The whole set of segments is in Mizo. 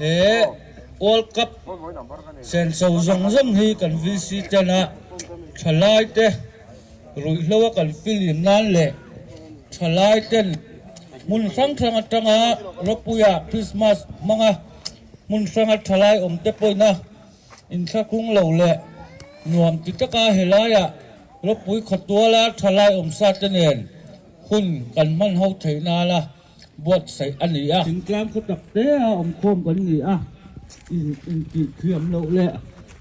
He World Cup senso zawng zawng hi kan VC tena thalaite ruihhlo a kan filim nan leh thalaiten hmun hrang hrang atanga Ropuia Christmas hmanga hmun hranga thalai awmte pawhina inthlahrung lo leh nuam ti taka helaiah Ropui khawtuala thalai awmsate nen hun kan hman ho theih nana buatsaih a ni a. Thingtlang khaw tak te a awmkhawm kan ni a, intih thiam loh leh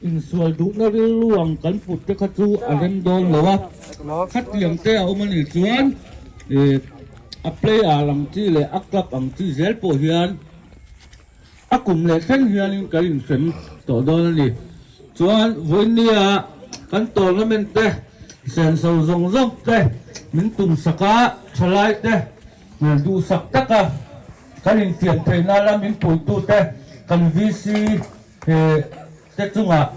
insual duhna rilru ang kan put te kha chu a rem dawn lo a, khatiang te a awm a nih chuan a player ang chi leh a club ang chi zel pawh hian A kum leh thleng hianin kan inhrem tawh dawn a ni. Chuan vawinia kan tournament te, senso zawng zawng te min tumsak a, thalai te duhsak taka kan infiam theih nana min puitu te kan VC te chungah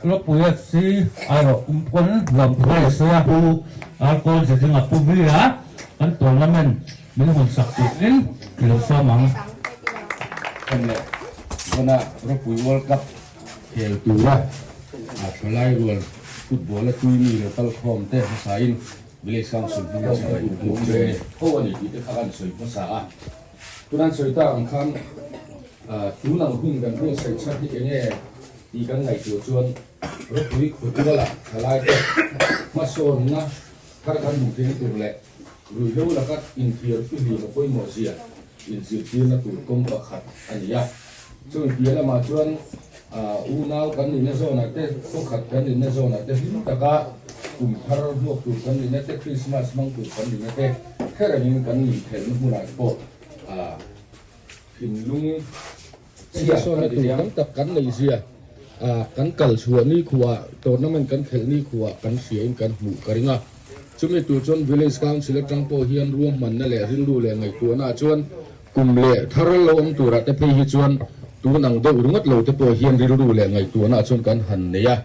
Ropui FC erawh umpawn lawmthu a sawi a, Pu Arkawl Zedinga Pu Via kan tournament min hawn sak turin i lo sawm ang. Kan leh vana Ropui World Cup khel tura thalai rual football a tui mi lo kal khawm te hmasain Village Council hmanga chhawr duh ve ho a ni tih te kha kan sawi hmasa a. Tunan sawi tak ang khan tun ang hun kan buatsaih chhan hi enge tih kan ngaihtuah chuan ropui khutuala thalaite hmasawnna thar kan hmuh theihna tur leh ruihhlo laka inthiar fihlim a pawimawh zia inzirtirna tur kawng pakhat a ni a. Chumi piah lamah chuan unau kan nihna zawnah te, khawkhat kan nihna zawnah te hlim taka kum thar hmuak tur kan nihna te, Krismas hmang tur kan nihna te kherengin kan inkhelhna hmunah te pawh thinlung chhia kan ti tam tak kan neih zia kan kal chhuah ni khuah, tournament kan khelh ni khuah kan hriain kan hmuh ka ring a. Chumi tur chuan Village Council atang pawh hian ruahmanna leh rilru leh ngaihtuahnaah chuan Kum leh thar lo awm turah te phei hi chuan tun ang deuh ringawt lo te pawh hian rilru leh ngaihtuahna chuan kan han nei a,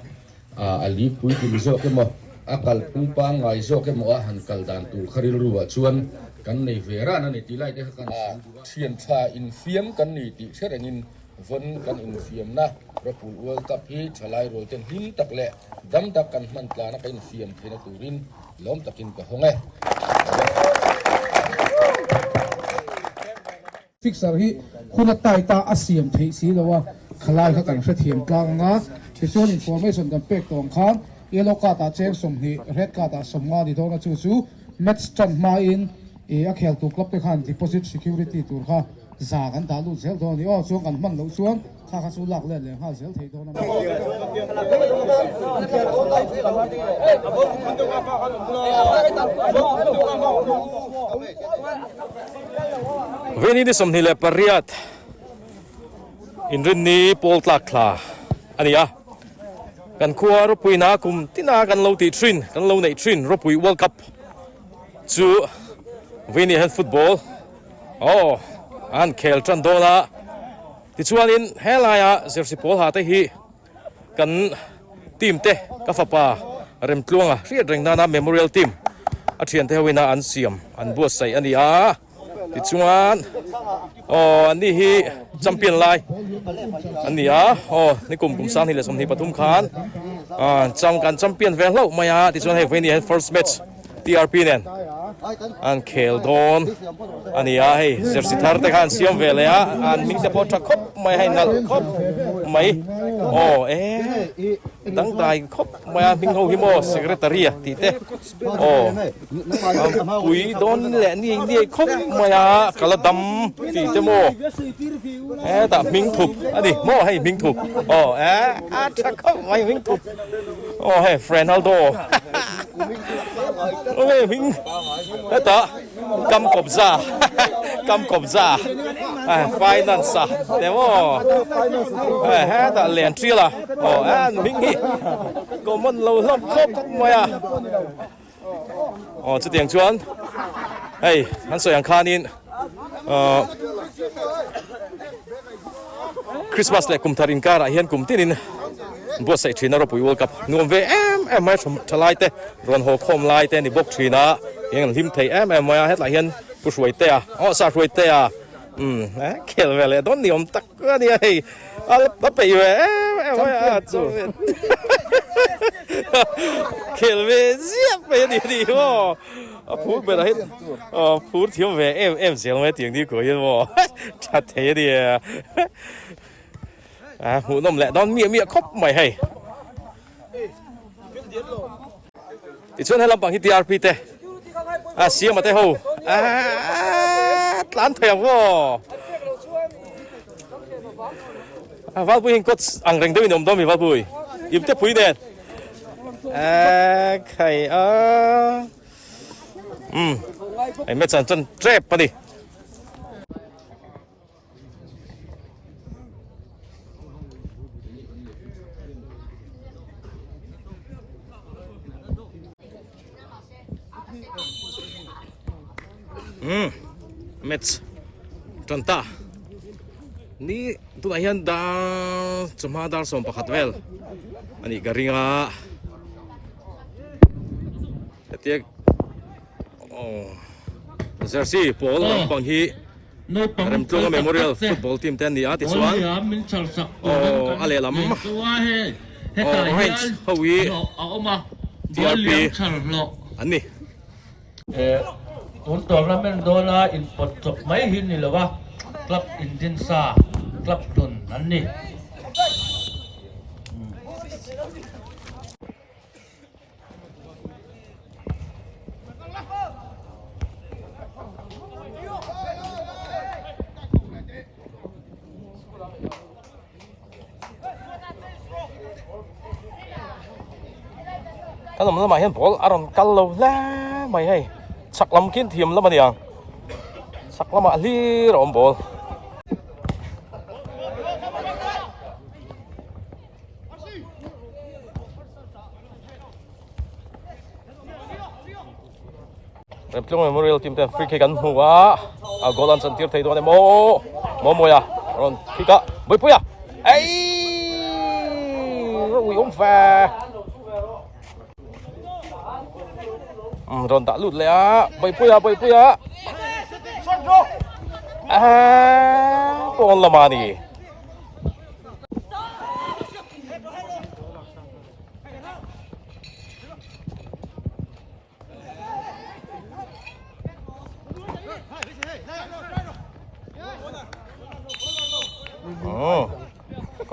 a li puitling zawk emaw, a kalphung pangngai zawk emaw a han kal dan tur kha rilru ah chuan kan nei ve ran a ni tih lai te kha kan sawi duh a. Thian tha infiam kan ni tih hre rengin vawn kan infiamna Ropul World Cup hi thalai rual ten hlim tak leh dam tak kan hman tlana ka infiam theihna turin Lawm takin ka hawng e. Fixer hi hun a tai ta a siam theih si lo a, khalai kha kan hrethiam tlang ang a, tichuan information kan pek tawh ang khan yellow card ah cheng 20, red card ah 50 ni dawn a, chu chu match tan hmain ih a kheltu club te khan deposit security tur kha za kan dah lut zel dawn a ni aw, chuan kan hman loh chuan Kha kha chu lak let leh nghal zel theih dawn a ni. Veni ni 28 inrinni pawl tlak thla a ni a, kan khua ropuina kum tina kan lo tih thin, kan lo neih thin ropui World Cup chu Veni hian football aw an khel tan dawn a. Tichuanin helaia jersey pawl ha te hi kan team te ka fapa Remtluanga hriat reng nana memorial team a thiante ho ina an siam an buatsaih a ni a, tichuan aw an ni hi champion lai an ni a, aw nikum kum 2023 khan chang kan champion ve hlauh mai a, tichuan hei vawiin hian first match TRP nen an khel dawn a ni a, hei jersey thar te kha an siam ve leh a, an hming te pawh tha khawp mai hei nalh khawp mai aw e dangdai khawp mai a hming ho hi maw secretary a tih te aw pui dawn leh ni ni khawp mai a ka la dam tih te maw hetah hming thup a ni maw hei hming thup aw e a tha khawp mai hming thup aw hei Frenaldo. Hming heta kam kawpza kam kawpza finance a te maw heta len trial a aw an hming hi common lo hlawm khawp mai a aw chutiang chuan hei an sawi ang khanin ahh Christmas leh kum thar inkarah hian kum tinin buatsaih thin a ropui World Cup nuam ve em em mai a thalai te rawn haw khawm lai te a ni bawk thin a eng an hlim thei em em mai a hetlai hian pu Hruaitea aw Sir Hruaitea. Umm khel ve leh dawn ni awm tak a nia hei a peih ve em em mai a chu khel ve ziah mai a ni a ni maw a phur ber ah hian aw phur thiam ve em em zel mai tiang ni kawh hian maw tha thei a nia a hmuhnawm leh dawn miah miah khawp mai hei. Tichuan he lampang hi TRP te a siama te ho aaa tlan thei ang maw a valpui hi coach ang reng deuhin awm dawn mi valpui im te pui nen a khai a um hei match an tan tep a ni. Umm match tan ta ni tunah hian dar chawhma dar 11 vel anih ka ring a hetia aw jersey pawl lampang hi. Remtlunga Memorial Football Team te an ni a tichuan aw a lehlam aw Orange ho hi TRP an ni. Tun tournament dawna inpawt chawp mai hi ni lo a, club indinsa club hlun an ni. Kan awm lamah hian ball a rawn kal lo hle mai hei chhak lam khi thiam lam a ni ang chhak lamah hlir a awm ball. Remtlung Memorial team ten free kick an hmu a a goal an chantir thei dawn em aw Mawmawia rawn kick a Buipuia ei ui awm ve rawn dah lut leh a Buipuia Buipuia a pawn lamah a ni.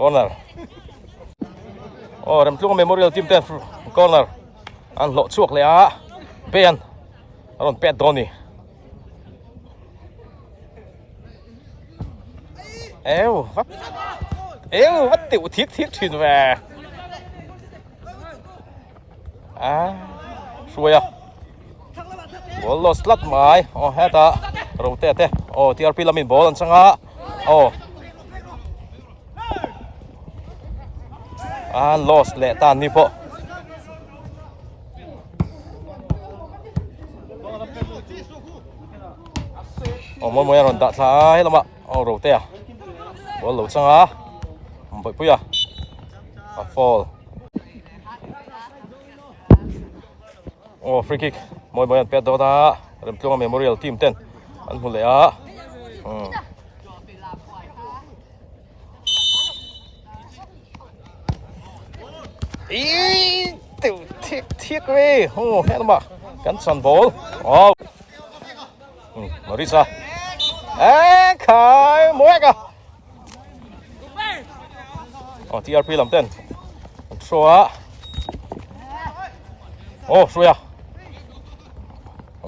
Corner. Oh, Remtlunga Memorial team ten corner an hlawh chhuak leh a pen a rawn pet dawn ni. Eu vắt eu vắt tiểu thiết thiết thin ve a hruai a ball lost tlat mai aw hetah rote te aw TRP lamin ball an chang a aw a lost leh tan ni pawh. Aw mawi mawi a rawn dah thla a helamah aw rote a ball lo chang a bawihpui a a foul aw free kick mawi mawi an pet dawn a Remtlunga Memorial team ten an hmu leh a umm. Ih teuh thik thik ve aw helamah kan chan ball aw Marisa e khai muak a aw TRP lam ten an throw a aw hruai a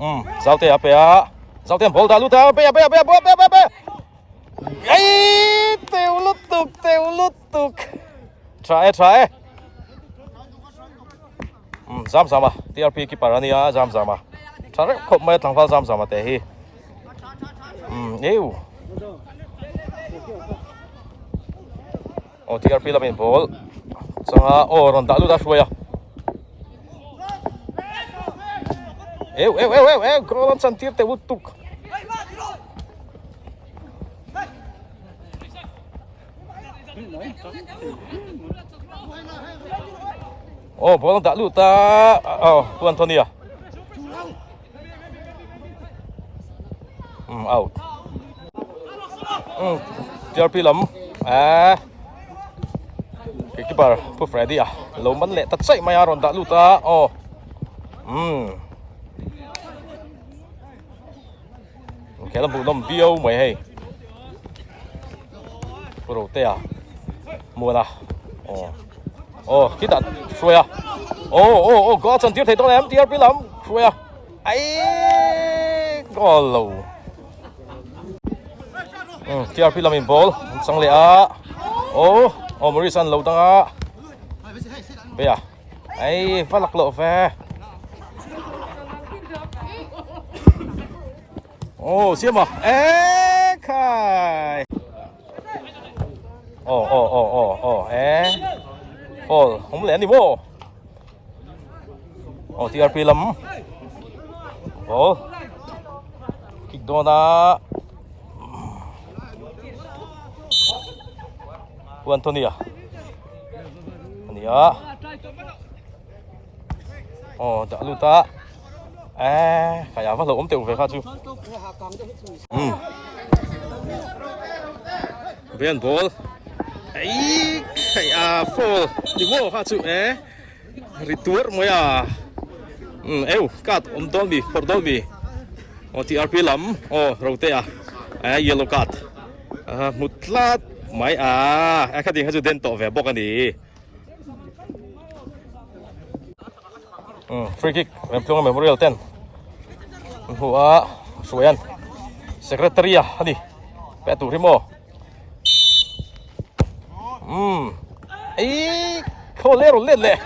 um zaute a pe a zaute an ball dah lut a pe a pe a pe a pe a pe a Ei teu lutuk teu lutuk tha e tha e um zam zam a TRP keeper ania zam zam a tha reuh khawp mai a tlangval zam zam a te hi um eu aw TRP lamin ball changa aw rawn dah lut a hruai a eu eu eu eu eu goal an chan tir teuh lutuk Aw ball an dah lut a aw Pu Anthony a um out. Umm TRP lam eh keeper Pu Freddy a lo man leh ta chaih mai a rawn dah lut a aw umm inkhel a hmuhnawm viau mai hei Pu Rotea Muana aw aw khitah hruai a aw aw aw goal a chantir thei dawn em TRP lam hruai a Aii goal lo. Um TRP lam in ball an chang leh a. Oh, oh Maurice an lo dang a. Bia. Ai va lak loh ve. Oh, siam à. Ê khai. Oh oh oh oh oh eh. Fall không lẽ ni mo. Aw TRP lam ball kick dawn a Pu Anthony a ani a aw dah lut a eh khai a va hlauhawm teuh ve kha chu umm Vean ball ei khai a foul ni maw kha chu eh. Ri tuar mai a umm eu card awm dawn mi phawrh dawn mi aw TRP lam aw rote a eh yellow card a hmu tlat mai a a kha ding kha chu den tawh ve bawk a ni umm free kick Remtluanga memorial ten an hmu a hruaian secretary a ani pe tur hi maw. Umm ei khaw le rawn let leh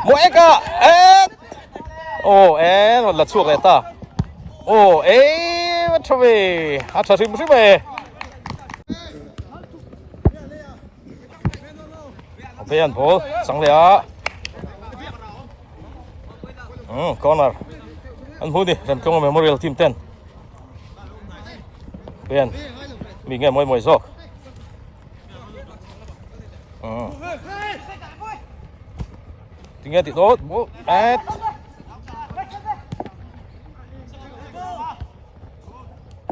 maw ek a et aw e rawn la chhuak leh ta aw ei a tha ve a tha hrim hrim e a an ball chang leh a umm corner an hmu ni Remtluanga memorial team ten. Ben mi nge mawi mawi zawk tinge tih dawt maw et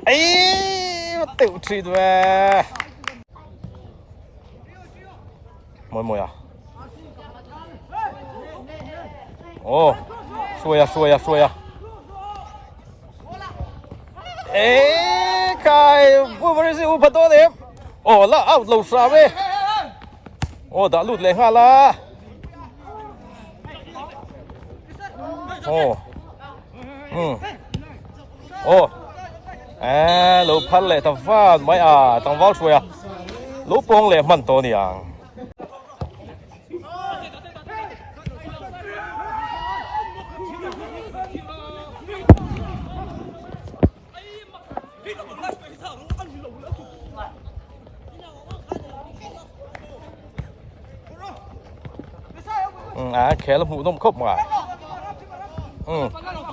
ei teuh thin ve mawi mawi a oh hruai a hruai a hruai a Ê khai vui mà đi u phật đó đẹp ồ là out lâu sao ấy ồ đã lụt lại ha la ồ ừ ồ à lâu phát lại tập phát mấy à thằng vào xuôi à lũ bông lại mặn to nè À khel hmuh nawm khawp mai um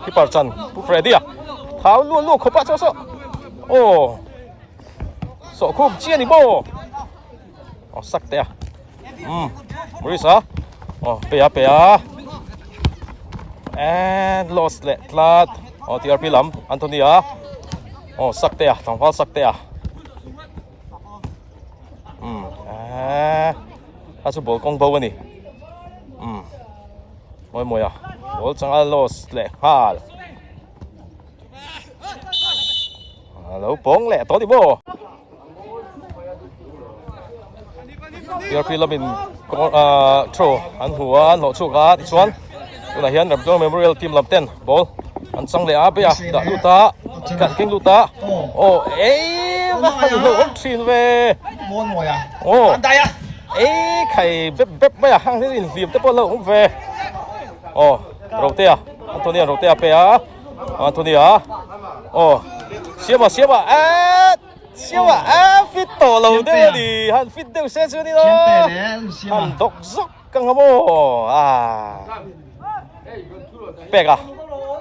keeper chan pu Freddy a thau luah luah khawp a chaw saw aw sawh khum chi a ni maw. Aw sak teh a umm Maurice a aw pe a pe a and lost leh tlat aw TRP lam Anthony a aw sak teh a tlangval sak teh a umm eee a chu ball kawng bo a ni umm mawi mawi a ball changa lost leh nghal a lo pawng leh tawh ni maw. TRP lamin ah throw an hmu a an hlawh chhuak a tichuan tunah hian Ramtluang Memorial team lam ten ball an chang leh a beih a dah lut a kan keng lut a aw ei va han hlauh awm thin ve aw ei khai bep bep mai a hang hian inhlim te pawh a hlauh awm ve aw Rotea Anthony a Rotea pe a Anthony a aw Siama Siama eee. Siam a a fit tawh lo deuh a ni han fit deuh se chu a ni lo han dawk zawk ka ngam aw a pek a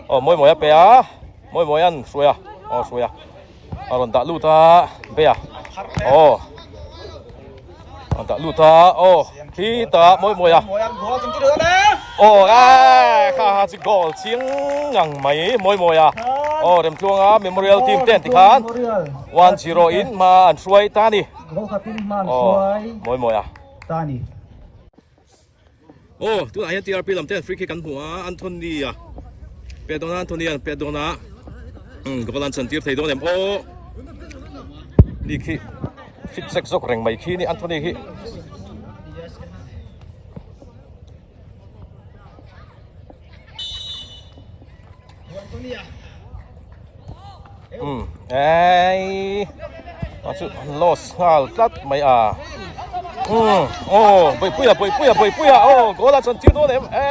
aw mawi mawi a pe a mawi mawi an hruai a aw hruai a a rawn dah lut a be a aw a dah lut a aw khi ta mawi mawi a aw a kha kha chu goal chiang ngang mai mawi mawi a. Aw Remtluanga Memorial team ten tikhan 1-0 in hma an hruai ta ni. Aw mawi mawi a. Aw tunah hian TRP lam ten free kick an hmu a Anthony a pet dawn a Anthony an pet dawn a umm goal an chan tir thei dawn em aw ni khi fit zek zawk reng mai khi ni Anthony hi. Um ei a chu loss nghal tlat mai a um aw Bawihpuia Bawihpuia Bawihpuia aw goal a chuan tir dawn em e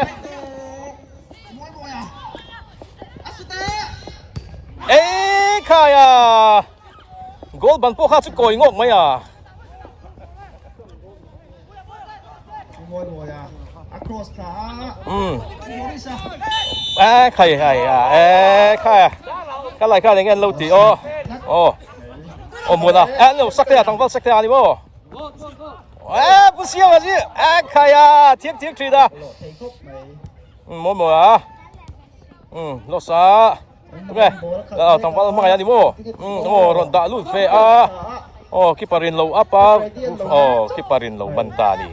ei khai a goal ban pawh kha chu kawi ngawk mai a. A khai khai a e khai a ka lai kha eng en lo ti aw aw aw mun a e lo sak te a tlangval sak te a ni maw e pu siam a chi e khai a thiak thiak thin a mawi mawi a um losa tunge tlangval hmangaih a ni maw aw rawn dah lut ve a aw keeper in lo up a aw keeper in lo ban ta a ni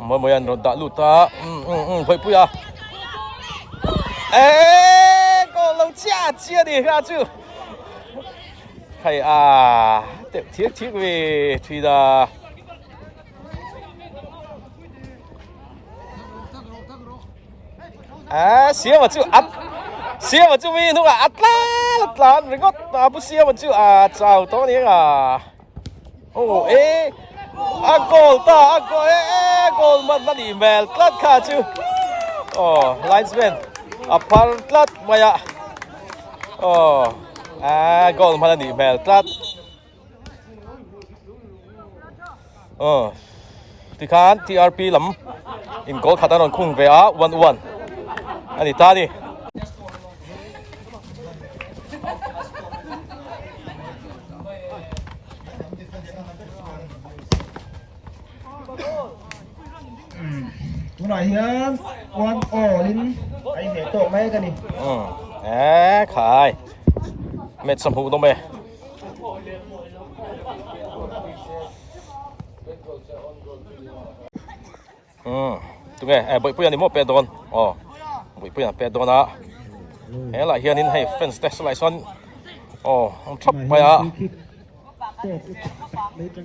mawi mawi an rawn dah lut a um um um bawihpui a eee goal lo chiah chiah a ni kha chu hei a teuh thik thik ve thin a. A siama chu a siama chu mi hnungah a tlan a tlan ringawt a pu siama chu a chau tawh a ni ang a aw e a goal ta a goal e e goal man a nih hmel tlat kha chu aw linesman a phar tlat mai a aw a goal man a nih hmel tlat. Aw tikhan TRP lam in goal khat an rawn khung ve a 1-1 a ni ta a ni. Tunah hian one all in a inhneh tawk mek a ni. E khai match a hmuh nawm e. Umm tunge eh bawihpui a ni maw pet dawn aw bawihpui an pet dawn a helaiah hianin hei fence te saw lai sawn aw an thap mai a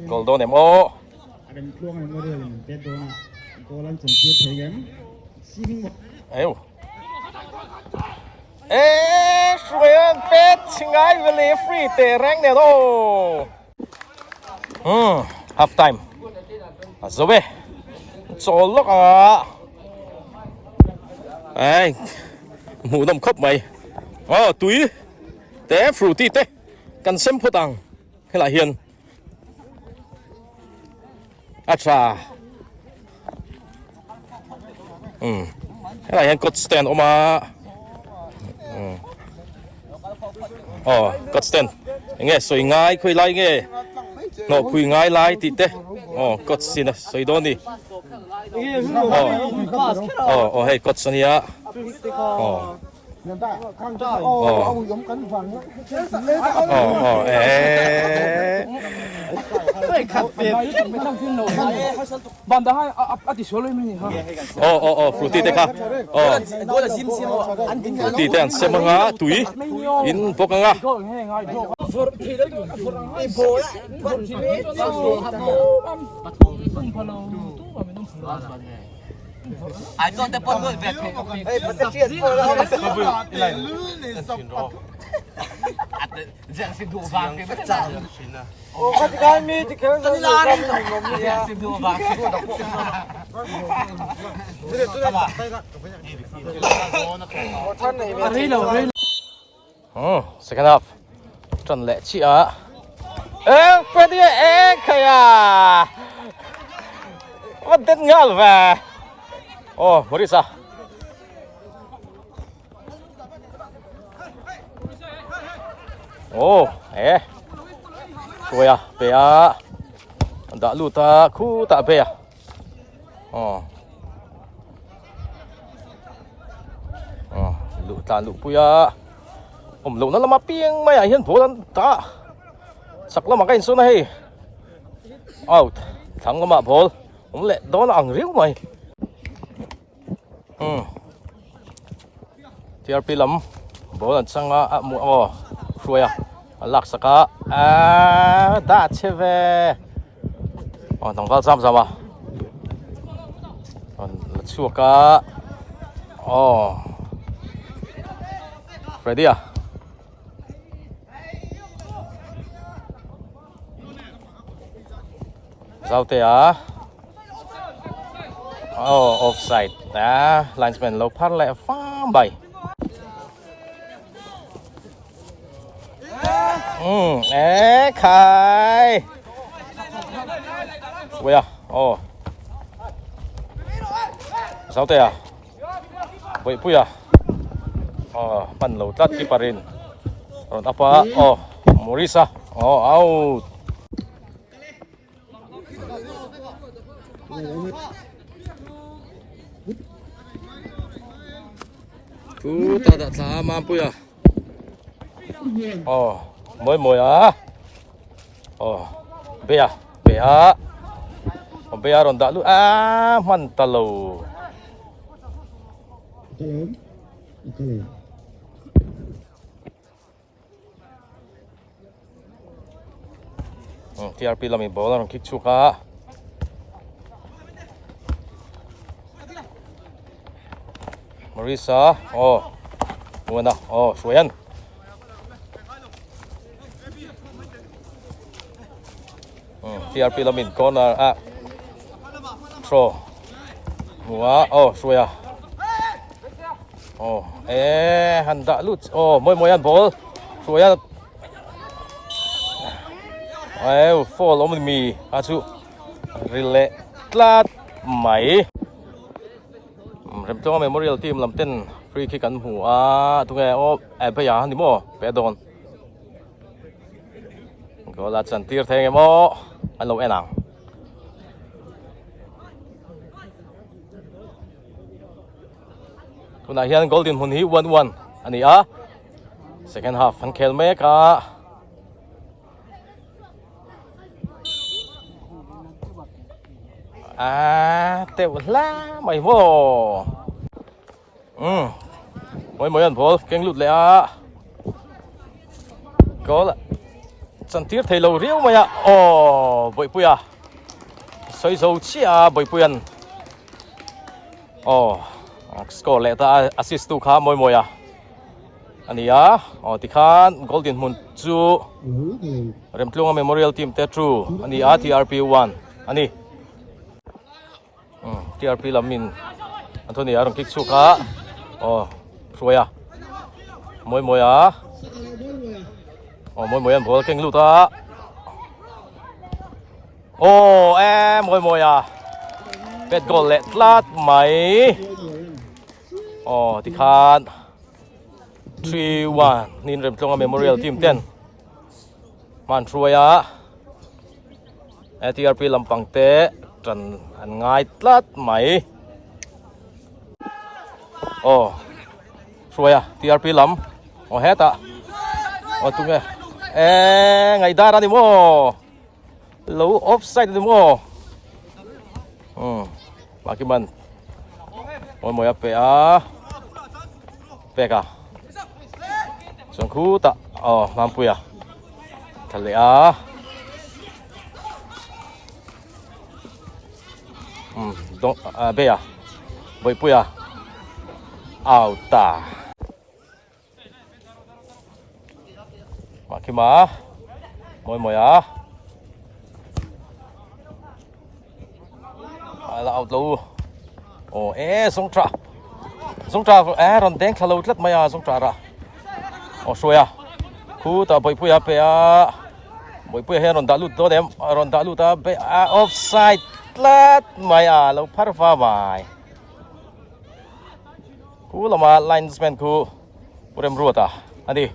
goal dawn em aw. Eee hruaian pet ngai vele free teh reng nen aw. Umm half time a zo e chawl lawk ang a ai hmuh nawm khawp mai aw tui te fruity te kan sem phawt ang helaiah hian a tha umm helaiah hian coach te an awm a umm aw coach ten eng nge sawi ngai khawi lai nge hnawh phui ngai lai tih te aw coach in a sawi dawn a ni aw aw aw hei coach a nia aw. Aw aw aw fruity te kha aw fruity te an sem anga tui in bawk anga. Second half tan leh chiah a e Freddy e khai a va den nghal ve aw Maurice a aw e hruai a pe a dah lut a khutah pe a aw aw luh tlan luh pui a. Awm lohna lama piang maiah hian ball an dah a, chak lamah ka insawn a hei out thlang lamah ball awm leh dawn a ang riau mai umm TRP lam ball an chang a a hmuh aw hruai a a lak sak a aaa dah chhe ve aw tlangval zam zam a rawn la chhuak a aw. Ready à? Giao tê à? Oh, offside. À, linesman lo phar leh fam bai. Ừ, ê khai. Ui à, oh. Giao tê à? Bawihpuia aw hman lo tlat keeper in rawn up a aw Maurice a aw out. Chu ta dah thla a Mampuia aw mawi mawi a aw Bea Bea aw Bea rawn dah lut a hman ta lo. TRP lamin ball a rawn kick chhuak a. Marisa aw Muana aw Hruaian. TRP lamin corner a throw hmu a aw Hruaia aw e han dah lut aw mawi mawi an ball Hruaia eu foul awm mi a chu ri leh tlat mai. Remtluanga Memorial team lam ten free kick an hmu a tunge aw Abeia a ni maw pe a dawn. Goal a chan tir thei engemaw an lo en ang. Tunah hian goal dinhmun hi 1-1 a ni a. Second half an khel mek a. A teuh hla mai maw. Umm mawi mawi an ball keng lut leh a goal chan tir thei lo riau mai a aw bawihpui a sawi zo chiah a bawihpui an aw score leh ta a assist tu kha mawi mawi a a ni a aw tikhan goal dinhmun chu Remtlunga Memorial team te two a ni a TRP 1 a ni. TRP lam in Anthony a rawn kick chhuak a aw hruai a mawi mawi a aw mawi mawi an ball keng lut a aw e mawi mawi a pet goal leh tlat mai aw tikhan 3-1 nin Remtlawnga Memorial team ten hman hruai a. TRP lampang te tan an ngai tlat mai. Aw hruai a TRP lam aw hetah aw tunge e ngaidar ani maw lo offside ani maw um baki man mawi mawi a pe a pek a chuan khutah aw Mampuia. Tha leh a. Um, dong a be a. Bawihpui a. Out ta. Mahkima. Mawi mawi a. A la out lo. Oh, e zong tha. Zong tha e ron deng thla lo tlat mai a zong tha ra. Aw hruai a khutah bawihpuia a pe a bawihpuia hian a rawn dah lut dawn em a rawn dah lut a be a offside tlat mai a lo phar va mai khu lama linesman khu Pu Remruata a ni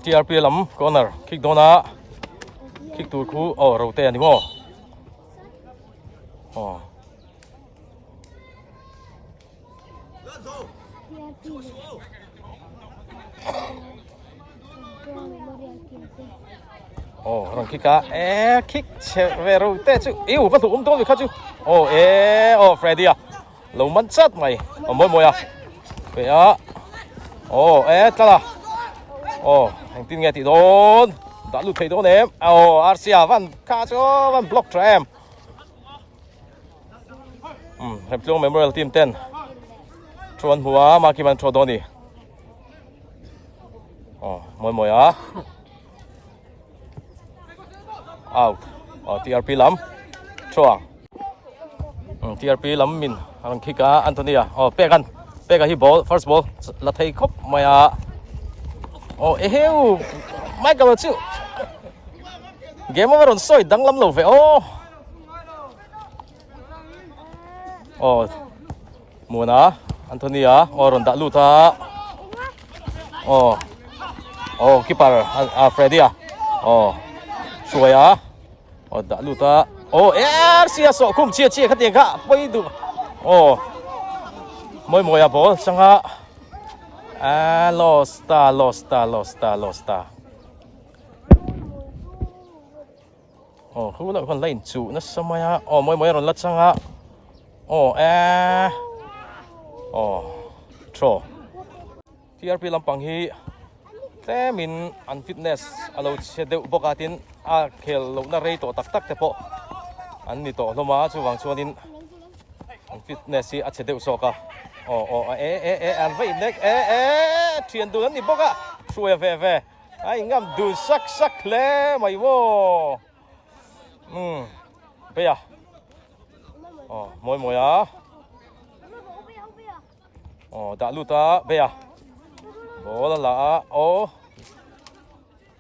TRP lam corner kick dawn a kick tur khu aw rote a ni maw aw. Oh rawn kick a e kick che ve ro te chu iu va hluh awm dawn kha chu oh e oh Freddy a lo man chat mai a mawi mawi a pe a oh e tlala oh engtin nge tih dawn dah lut thei dawn em oh RC a van kha chu van block tha em um Remtluang Memorial team ten thu an hmu a maki man thu dawn ni oh mawi mawi a out oh TRP lam thuang TRP lam min an kick a Antonia oh pekan peka hi ball first ball la thei khop mai a oh eheu Michael chu game over on soi danglam lo ve oh oh Muna Antonia aw rawn dah lut a aw aw keeper a Freddy a aw hruai a aw dah lut a aw er sia sawh khum chhia chhia khatiang kha pawi duh aw mawi mawi a ball changa a lost ta lost ta lost ta lost ta Aw khu loh khan la inchuh nasa mai a aw mawi mawi a rawn la chang a aw eh aw throw TRP lampang hi tlemin an fitness a lo chhe deuh bawk a tin a khel lohna rei tawh tak tak te pawh an ni tawh hlawm a chuvang chuanin an fitness hi a chhe deuh zawk a aw aw e e e an va innek e e thian dun an ni bawk a hruai ve ve. A ingam dun sak sak hle mai maw. Um Beia. Oh mawi mawi a. Oh dah lut a Beia. Ball a la a. Oh.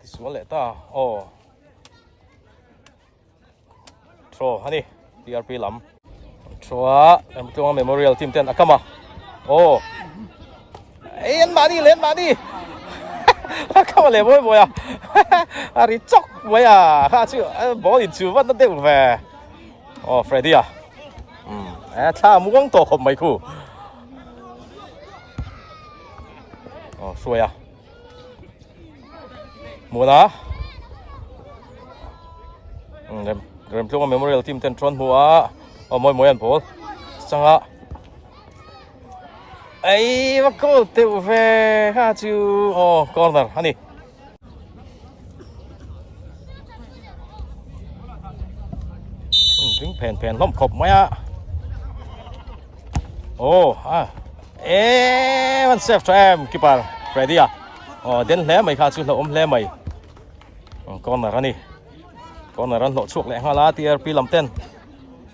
Tisual leh ta. Oh. Throw ani TRP lam throw a Remtluanga Memorial team ten a kam a aw ei an mahni leh an mahni a kam a leh mawi mawi a a ri chawk mai a kha chu ball in chu vat na deuh ve aw Freddy a um e thla muang tawh khawp mai khu aw hruai a Muna rem Remtlunga Memorial team ten chuan hmu a aw mawi mawi an bawl changa ei va goal teuh ve kha chu aw corner ani ding phen phen hlawm khawp mai a aw a e van save tha em keeper Freddy a aw den hle mai kha chu hlauhawm hle mai corner ani corner an hlawh chhuak leh nghal a TRP lam ten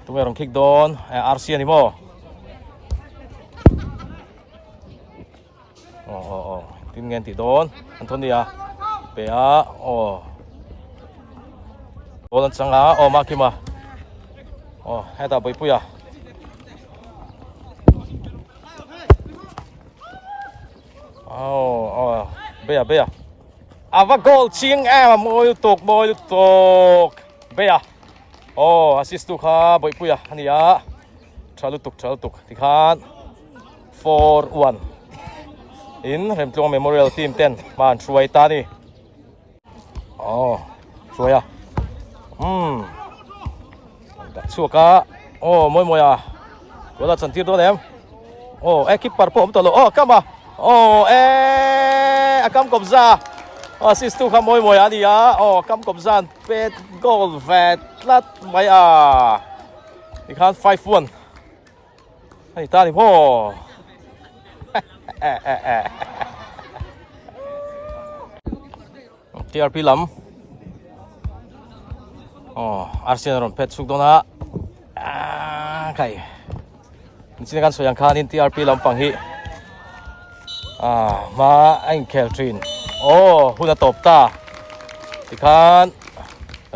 tunge rawn kick dawn RC ani maw Aw aw aw tin nge an tih dawn Antonia pe a aw ball an chang a aw Makima aw hetah Bawipuia aw aw Beia Beia a va goal ching em a mawi lutuk mawi lutuk Beia aw assist tu kha Bawipuia a ni a tha lutuk tha lutuk tikhan. 4 1 in Remtluang Memorial team ten hma an hruai ta ni oh hruai a um dah chhuak a oh mawi mawi a goal a chantir dawn em oh e keeper pawh awm tawh lo oh a kam a oh e a kam kawp za assist tu kha mawi mawi a ni a oh kam kawp zan pet goal ve tlat mai a tikhan 5 1 Hei ta ni maw TRP lam oh Arsenal rawn phet chhuk dawn a kai nichina kan sawi ang khanin TRP lampang hi ah hma a inkhel thin oh hun a tawp ta tikhan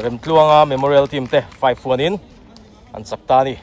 Remtluanga Memorial team te 5 1 in an chak ta a ni.